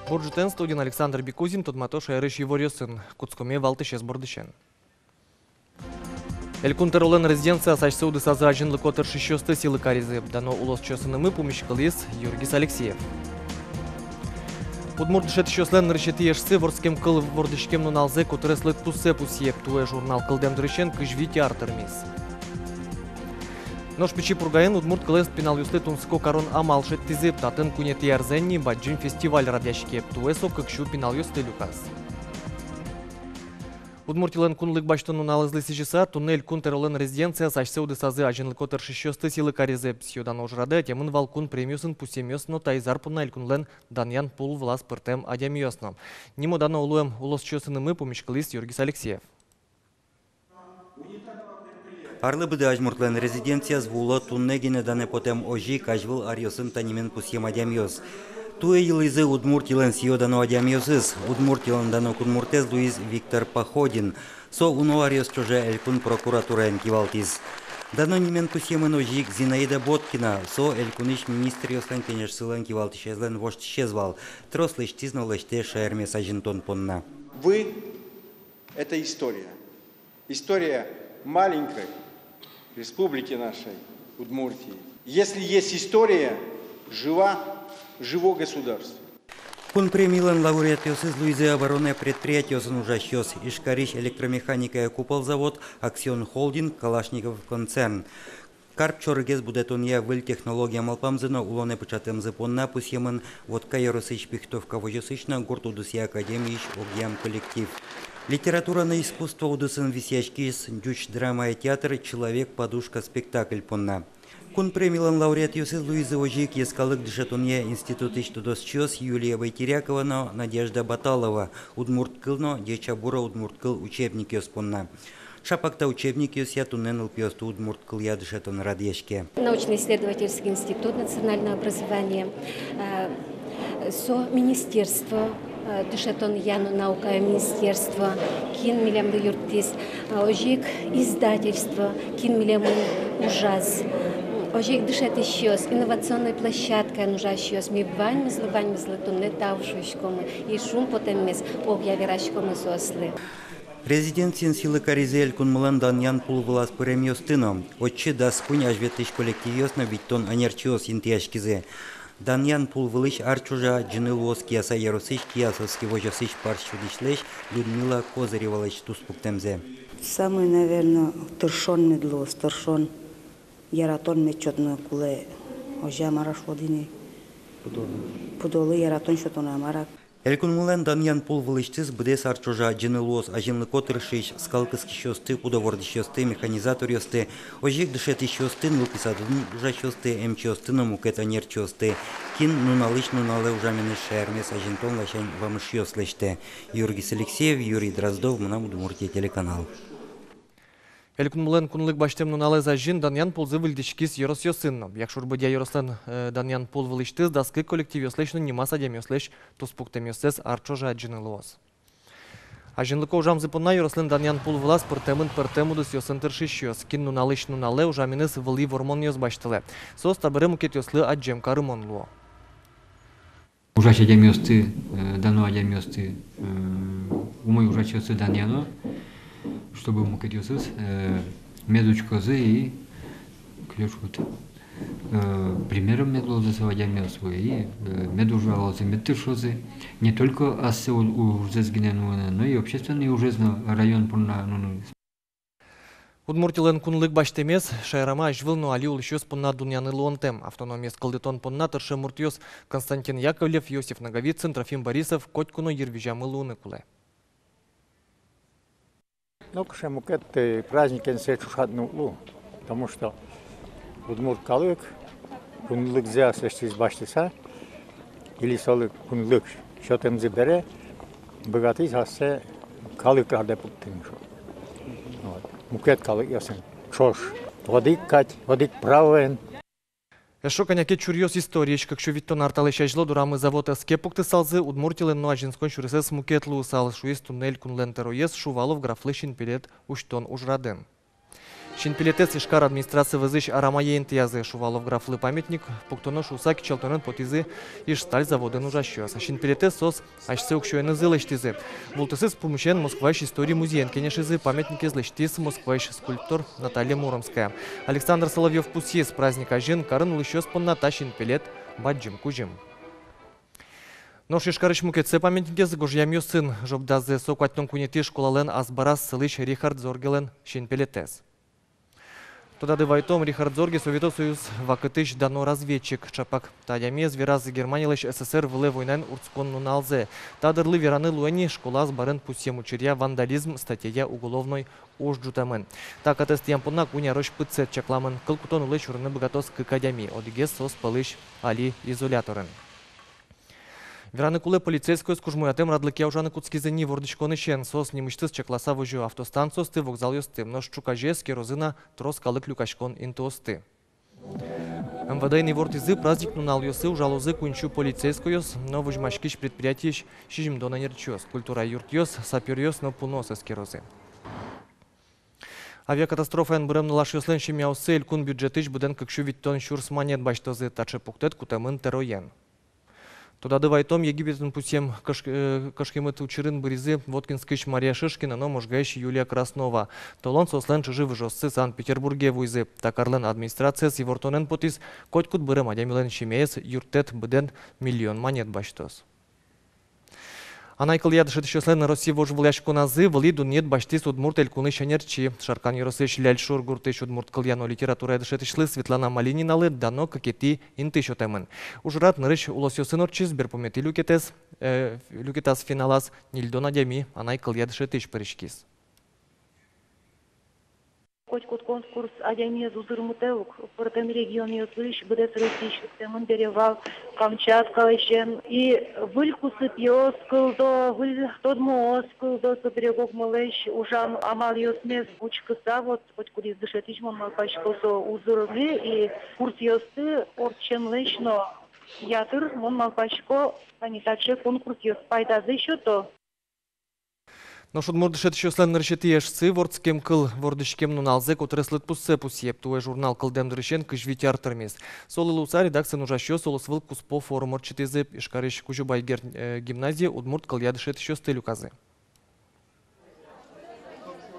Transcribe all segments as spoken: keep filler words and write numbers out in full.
Бур ӝытэн! Студиын Александр Бекузин. Тодмато шаерысь иворъёсын. Кутскомы валтӥсез бордысен. Элькун тӧролэн резиденцияз асьсэ удысазы азинлыко тыршисьёсты сӥлы каризы. Дано улосчиосынымы пумиськылӥз Юргис Алексеев. Удмурт дышетӥсьёслэн нырысетӥ Эшсы вордскем кыл вордӥськем нуналзэ котырес лыдпуссэ пусъе. Туэ журнал кылдэм дырысен кызь вить ар тырмиз. Нош Пичи Пургаын удмурт кылэз пиналъёслы тунсыко карон амал шедьтӥзы. Татын куинетӥ арзэ ини бадӟым фестиваль радъяське. Туэ со кык сю пиналъёсты люказ. Удмуртилэн кунлык басьтон нуналызлы сӥзьыса, туннэ Элькун тӧролэн резиденцияз асьсэ удысазы азинлыко тыршисьёсты сӥлы каризы. Сӥё-дано ужрадэ ӧтемын вал кун премиосын пусъемъёс но таиз ар понна Элькунлэн данъян пул вылаз пыртэм адямиос но. Нимо-дано луэм улосчиосынымы пумиськылӥз Юргис Алексеев. Арлы быдэ Азьмуртлэн резиденцияз вуыло туннэ гинэ данэ потэм озьы ик азьвыл аръёсын та нимен пусъем адямиос. Туэ йылӥзы Удмуртилэн сӥё-дано адямиосыз. Удмуртилэн дано кунмуртэз луиз Виктор Походин. Со уно аръёс ӵоже Элькун прокуратураен кивалтӥз. Дано нимен пусъемын озьы ик Зинаида Боткина. Со Элькунысь министръёслэн кенешсылэн кивалтӥсезлэн воштӥсез вал. Трос лэсьтӥз но лэсьтэ шаермес азинтон понна. Вы — это история. История маленькой республики нашей, Удмуртии. Если есть история, жива, живо государство. Кун премилэн лауреатъёсыз луизы оборонной предприятиосын ужасьёс: Ижкарысь электромеханикая «Купол» завод, «Аксион» холдинг, Калашников концерн. Карп чорыгез будэтонъя выль технология малпамзы но улонэ пыӵатэмзы понна пусъемын Вотка ёросысь Пихтовка возёсысь но гурт удысъя академиысь огъям коллектив. Литература но искусство удысын висъяськиз ӟуч драмая театр «Человек-подушка» спектакль понна. Кун премилэн лауреатъёсыз луизы озьы ик йӧскалык дышетонъя институтысь тодосчиос Юлия Байтерякова но Надежда Баталова удмурт кыл но «Ӟеч-а, бур-а удмурт кыл» учебникъёс понна. Шапак та учебникъёсъя туннэ нылпиосты удмурт кылъя дышетон радъяське. Научно-исследовательский институт национального образования, э, со министерство, э, дышетонъя но наукая министерство, кин милемлы юрттӥз, э, озьы ик издательство, кин милемын ужаз, озьы ик дышетӥсьёс, инновационной площадкаын ужасьёс, ми ваньмызлы, ваньмызлы туннэ тау шуиськомы, и шумпотэммес огъя вераськомы соослы. Резиденциын сӥлы каризы Элькунмылэн данъян пул вылаз пыремъёсты но. Отчы дас куинь азьветлӥсь коллективъёс но витьтон ӧнерчиос интыяськизы. Данъян пул вылысь ар ӵоже адӟыны луоз Кияса ёросысь Киясовский возёсысь парсь сюдӥсьлэсь Людмила Козыревалэсь туспуктэмзэ. Самой, наверно, тыршон мед луоз, тыршон, яратон мед сётоно кулэ, озьы-а, мар-а шуод ини. Пудолы яратон сётоно-а, мар-а. Элькунмылэн данъян пул вылысьтыз быдэс ар ӵоже адӟыны луоз азинлыко тыршись, скал кыскисьёсты, пудо вордӥсьёсты, механизаторъёсты, озьы ик дышетӥсьёсты, нылпи садын ужасьёсты, эмчиосты но мукет ӧнерчиосты, кин нуналысь нуналэ ужаменыз шаермес азинтон ласянь вамышъёс лэсьтэ. Юргис Алексеев, Юрий Дроздов, «Мынам Удмуртие» телеканал. Элькунмылэн кунлык басьтэм нуналэз азьын данъян пулзы выльдӥськиз ёросъёсын но. Якшур-Бӧдья ёрослэн, э, данъян пул вылысьтыз дас кык коллективъёслэсь но нимаз адямиослэсь туспуктэмъёссэс ар ӵоже адӟыны луоз. Азинлыко ужамзы понна ёрослэн данъян пул вылаз пыртэмын пӧртэм удысъёсын тыршисьёс. Кин нуналысь нуналэ ужаменыз вылӥ вормонъёс басьтылэ. Соос табере мукетъёслы адӟем карымон луо. Ужась адямиосты, э, дано адямиосты, э, умой ужасьёсты данъяно, чтобы мукетъёсыз, э, мед учкозы и, кызьы шуод, э, примером мед луозы со адямиос, и, э, мед ужалозы, мед тыршозы. Не только ассэ у-, ужзэс гинэ нуыны, но и общественный ужез но район понна нуыны. Удмуртилэн кунлык басьтэмез шаерамы азьвыл но али улӥсьёс понна дунъяны луонтэм. Автономиез кылдытон понна тыршем муртъёс Константин Яковлев, Иосиф Наговицын, Трофим Борисов котьку но йырвизьямы луыны кулэ. Но кыӵе мукет, э, праздникен сое ӵошатыны уг лу, потому что удмурт калык кунлыкзэ аслэсьтыз басьтыса, или солы кунлык сётэмзы бере, быгатӥз ассэ калык радэ пуктыны, шуо. Вот. Мукет калыкъёсын ӵош. Одӥг кадь, одӥг правоен. Эшшо кӧня ке чуръёс историысь. Кык сю витьтон ар талэсь азьло дорамы завод ӧске пуктысалзы, Удмуртилэн но азинскон сюресэз мукет луысал, шуиз туннэ элькунлэн тӧроез Шувалов графлы синпелет усьтон ужрадын. Синпелетэз Ижкар администраци вӧзысь арамае интыязы. Шувалов графлы памятник пуктоно шуыса кичӧлтонэн потӥзы Ижсталь заводын ужасьёс. Синпелетэз соос асьсэ уксёенызы лэсьтӥзы. Вултысыз пумысен Москваысь история музеен кенешизы, памятникез лэсьтӥз Москваысь скульптор Наталья Муромская. Александр Соловьёв пусйиз, праздник азьын карын улӥсьёс понна та синпелет бадӟым кузьым. Нош Ижкарысь мукетсэ памятникез гожъямъёсын ӝобдазы. Со куатьтон куинетӥ школалэн азбараз, сылӥсь Рихард Зоргелэн синпелетэз. Тодады вайтом, Рихард Зорге Совето Союз вакытысь дано разведчик. Ӵапак та адямиез вераз Германилэсь СССР вылэ войнаен урдскон нуналзэ. Та дырлы вераны луэ ни, школа азбарын пусъем учыръя вандализм статьяя уголовной уж ӝутэмын. Та катэз тӥям понна куинь арозь пытсэт чакламын. Кыл кутон улэ сюрыны быгатоз кык адями, одӥгез соос пӧлысь али изоляторын. Вераны кулэ, полицейскойёс кужмоятэм радлыкъя ужаны кутскизы ни вордӥськонысен. Соос нимысьтыз чакласа возё автостанциосты, вокзалъёсты. Нош ӵуказе эскерозы на трос калык люкаськон интыосты. МВД-ын ивортӥзы, праздник нуналъёсы ужалозы куинь сю полицейскойёс но возьмаськись предприятиысь сизьымдон ӧнерчиос. Культура юртъёс, сапёръёс но пуныос эскерозы. Авиакатастрофаен бырем нылашъёслэн семьяоссы элькун бюджетысь быдэн кык сю витьтон сюрс манет басьтозы. Таӵе пуктэт кутэмын тӧроен. Тодады вайтом, Египетын пусъем кыш-, э, кышкемыт учырын быризы Воткинскысь Мария Шишкина но Можгаысь Юлия Краснова. Толон соослэн чыжы-выжыоссы Санкт-Петербурге вуизы. Та карлэн администрациез ивортонэн потӥз, котькуд бырем адямилэн семьяез юрттэт быдэн миллион манет басьтоз. Анай кылъя дышетӥсьёслэн Россия вожвылъяськоназы вылӥ дунъет басьтӥз Удмурт Элькунысь ӧнерчи. Шаркан ёросысь Ляльшур гуртысь удмурт кылъя но литературая дышетӥсьлы Светлана Малининалы дано кыкетӥ инты сётэмын. Ужрад нырысь улосъёсын ортчиз. Берпуметӥ люкетэз, э, люкетаз, финалаз, ньыльдон адями анай кылъя дышетӥсь пыриськиз. Котькуд конкурс адямиез узырмытэ ук. Пӧртэм регионъёсысь, быдэс Россиысь лыктэмын бере вал, Камчаткалэсен. И выль кусыпъёс кылдо, выль тодмоос кылдо, собере огмылэсь ужан амалъёсмес учкыса, вот, котькудӥз дышетӥсь, мон малпасько, со узырме и курсъёсты ортчемлэсь но ятыр, мон малпасько, тани таӵе конкурсъёс пайдазэ сёто. Нош удмурт дышетӥсьёслэн нырысетӥ эшсы вордскем кыл вордӥськем нуналзэ котырес лыдпуссэ пусъе. Туэ журнал кылдэм дырысен кызь вить ар тырмиз. Солы луыса редакциын ужасьёс улосвыл куспо форум ортчытӥзы. Ижкарысь Кузебай Герд, э, гимназие удмурт кылъя дышетӥсьёсты люказы.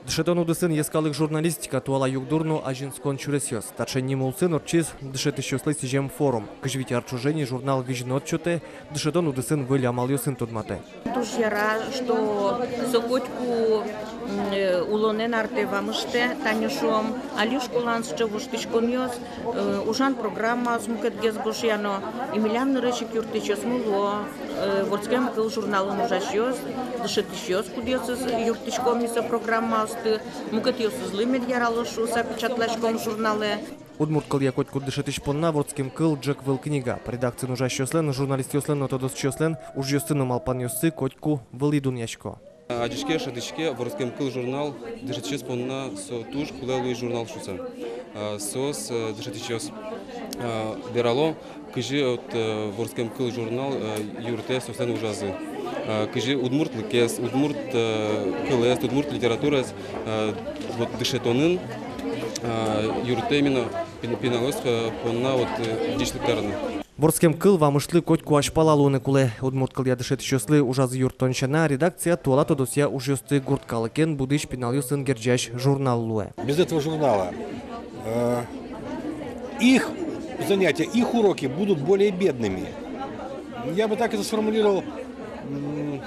Дышетон удысын йӧскалык журналистика, туала югдур но азинскон сюресъёс. Таӵе ним улсын ортчиз дышетӥсьёслы сӥзем форум. Кызь вить ар ӵоже ни журнал визьнод сётэ, дышетон удысын выль амалъёсын тодматэ. Туж яра, что со котьку, м, э, улонэн артэ, вамыштэ, тани шуом, али школаын сыӵе воштӥськонъёс, э, ужан программаос мукетгес гожъяно, и милям нырысь ик юрттӥсьёсмы луо, э, вордскем кыл журналын ужасьёс, дышетӥсьёс, кудъёсыз юрттӥськом ми со программаосты, мукетъёсызлы мед яралоз шуыса печатласьком журналэ. Удмурт кылъя котькуд дышетӥсь понна вордскем кыл ӝӧк выл книга. Редакциын ужасьёслэн, журналистъёслэн но тодосчиослэн ужъёссы но малпанъёссы котьку вылӥ дунъясько. Адӟиське, шӧдӥське, вордскем кыл журнал дышетӥсьёс понна со туж кулэ луись журнал шуыса. А, соос, э, дышетӥсьёс, а, верало, кызьы вот, э, вордскем кыл журнал, э, юрттэ соослэн ужазы. А, кызьы удмуртлыкез, удмурт, э, кылэз, удмурт литератураез, э, вот дышетонын, э, юрттэ именно пин-, пиналъёс, э, понна вот, э, ӟечлык карыны. Вордскем кыл вамышлы котьку азьпала луыны кулэ. Удмурт кылъя дышетӥсьёслы ужазы юрттон сяна, редакция туала тодосъя ужъёсты гурт калыкен будӥсь пиналъёсын герӟась журнал луэ. Без этого журнала, э, их занятия, их уроки будут более бедными. Я бы так это сформулировал. М,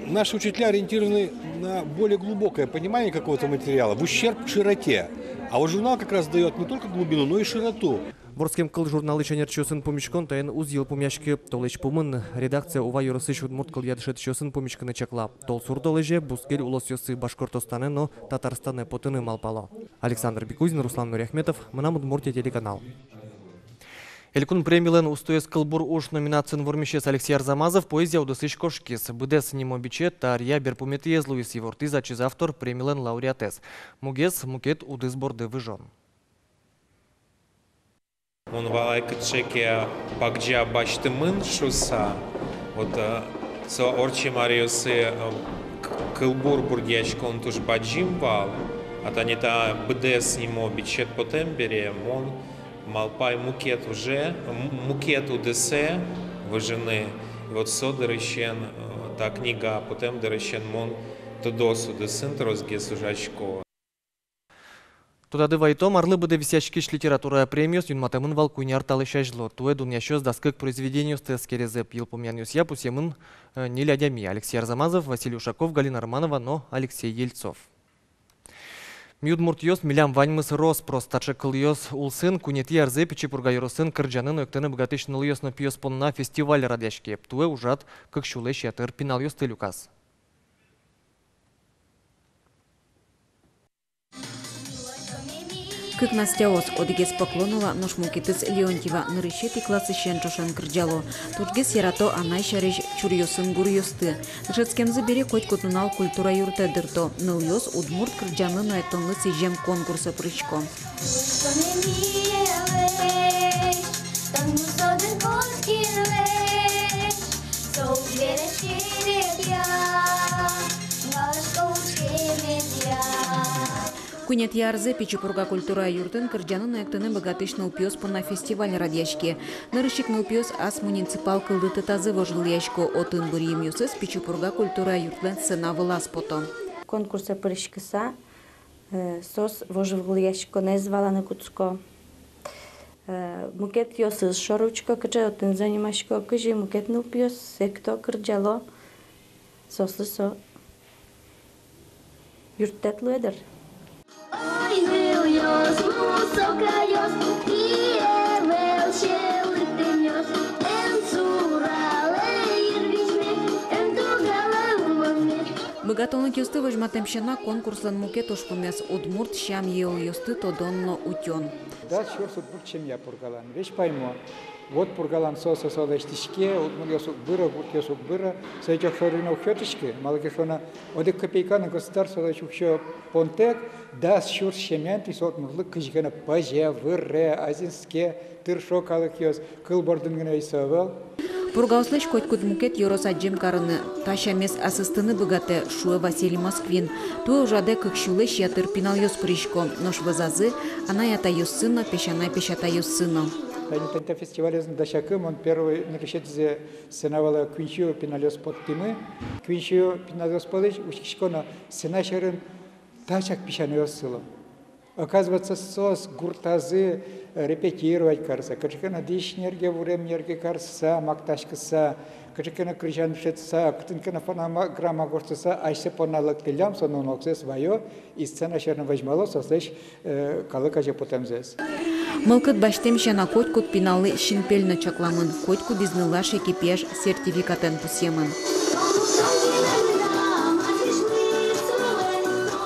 Наши учителя ориентированы на более глубокое понимание какого-то материала, в ущерб широте. А вот журнал как раз даёт не только глубину, но и широту. Вордскем кыл журналысь ӧнерчиосын пумиськон таин уз йылпумъяськы. Толэзь пумын редакция Ува ёросысь удмурт кылъя дышетӥсьёсын пумиськыны чакла. Толсур толэзе бускель улосъёсы Башкортостанэ но Татарстанэ потыны малпало. Александр Бекузин, Руслан Нуриахметов, «Мынам Удмуртие» телеканал. Элькун премилэн «Устоез кылбур уж» номинациын вормисез Алексей Арзамазов поэзия удысысь кошкиз. «Быдэс» нимо бичет та аръя берпуметӥез луиз, ивортӥз ачиз автор премилэн лауреатэз. Мугез — мукет удыс борды выжон. Мон валай кыӵе ке пагӟа басьтэмын шуыса. Вот, э, со ортчем аръёсы, э, к-, кылбур бурдъяськон туж бадӟым вал. А тани та быдэс нимо бичет потэм бере, мон малпай мукет уже, м-, мукет удысэ выжыны. И вот со дырысен, э, та книга потэм дырысен мон тодос удысын тросгес ужасько. Тодады вайытом, арлы быдэ висъяськись литература премиос юнматэмын вал куинь ар талэсь азьло. Туэ дунъясьёс дас кык произведениосты эскеризы. Йылпумъянъёсъя пусъемын, э, ньыль адями: Алексей Арзамазов, Василий Ушаков, Галина Романова но Алексей Ельцов. «Ми удмуртъёс, милям ваньмыз рос-прос». Таӵе кылъёс улсын куинетӥ арзэ Пичи Пурга ёросын кырӟаны но эктыны быгатӥсь нылъёс но пиос понна фестиваль радъяське. Туэ ужрад кык сюлэсь ятыр пиналъёсты люказ. Кык Настяос: одӥгез Поклонова, нош мукетыз Леонтьева, нырысетӥ классысен ӵошен кырӟало. Тужгес ярато анай сярысь чуръёсын гуръёсты. Дышетскемзы бере котькуд нунал культура юртэ дырто. Нылъёс удмурт кырӟаны но эктонлы сӥзем конкурсэ пырисько. Куинетӥ арзэ Пичи Пурга культура юртын кырӟаны но эктыны быгатӥсь нылпиос понна фестиваль радъяське. Нырысь ик нылпиос ас муниципал кылдытэтазы вожвылъясько, отын быръемъёсыз Пичи Пурга культура юртлэн сцена вылаз пото. Конкурсэ пыриськыса, э, соос вожвылъяськонэз валаны кутско. Э, мукетъёсыз шоры учко, кыӵе отын занимасько, кызьы мукет нылпиос экто, кырӟало. Соослы со юрттэт луэ дыр. Ой, нылъёс, мусокаёс, и ӧвӧл сьӧлыктэмъёс, эн суралэ йырвизьме, эн тугалэ улонме. Быгатонлыкъёсты возьматэм сяна, конкурслэн мукет ужпумез — удмурт сям-йылолъёсты тодон но утён. Дас сюрс удмурт семья Пургалан, весь паймо. Вот Пургалан со, со, со лэсьтӥське, удмуртъёс уг быро, гуртъёс уг быро, со ведь огшоры но уг сётӥськы, малы ке шуоно, одӥг копейка но государстволэсь уг сё понтэк, дас сюрс семьяен тӥни со удмуртлык кызьы ке но пӧзе, выре, азинске, тыршо калыкъёс, кыл бордын гинэ ӧй со ӧвӧл. Пургаослэсь котькуд мукет ёрос адӟем карыны, та сямез асэстыны быгатэ, шуэ Василий Москвин. Туэ ужрадэ кык сюлэсь ятыр пиналъёс пырисько, нош вӧзазы анай-атайёссы но, песянай-песятайёссы но. Тани, тани та фестивалез но дасяку, мон первой нырысетӥзэ сцена вылэ куинь сю пиналъёс поттӥмы. Куинь сю пиналъёс пӧлысь, учкисько но, сцена сьӧрын тачак песянайёс сыло. Оказывается, соос гуртазы, э, репетировать карыса, кыӵе ке но дӥсь нерге, вурем нерге карыса, мактаськыса, кыӵе ке но кырӟан дышетыса, кытын ке но фонограмма гожтыса, асьсэ понна лыктӥллям, со нуналзэс ваё, и сцена сьӧрын возьмало соослэсь, э, калык азе потэмзэс. Мылкыд басьтэм сяна, котькуд пиналлы синпель но чакламын, котькудӥз нылаш ик пияш сертификатэн пусъемын.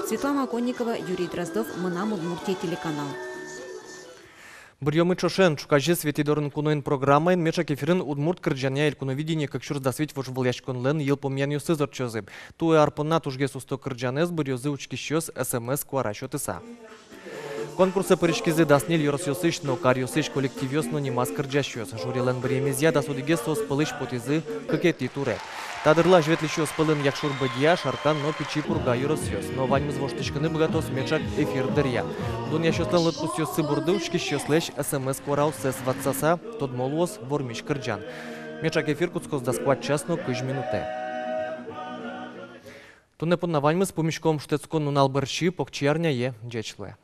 Светлана Оконникова, Юрий Дроздов, «Мынам Удмуртие» телеканал. Быръёмы ӵошен. Ӵуказе «Витидорын куноын» программаын меӵак эфирын удмурт кырӟанъя «Элькуновидение кык сюрс дас вить» вожвылъяськонлэн йылпумъянъёсыз ортчозы. Туэ ар понна тужгес усто кырӟанэз быръёзы учкисьёс СМС куара сётыса. Конкурсэ пыриськизы дас ньыль ёросъёсысь но каръёсысь коллективъёс но нимаз кырӟасьёс. Жюрилэн быръемезъя, дас одӥгез соос пӧлысь потӥзы кыкетӥ туре. Та дырлы азьветлӥсьёс пӧлын Якшур-Бӧдья, Шаркан но Пичи Пурга ёросъёс. Но ваньмыз воштӥськыны быгатоз меӵак эфир дыръя. Дунъясьёслэн лыдпусъёссы борды учкисьёслэсь СМС куара уссэс ватсаса, тодмо луоз вормись кырӟан. Меӵак эфир кутскоз дас куать час но кызь минутэ. Туннэ понна ваньмыз. Пумиськом шутэтскон нунал бӧрсьы, покчиарняе. Ӟеч луэ.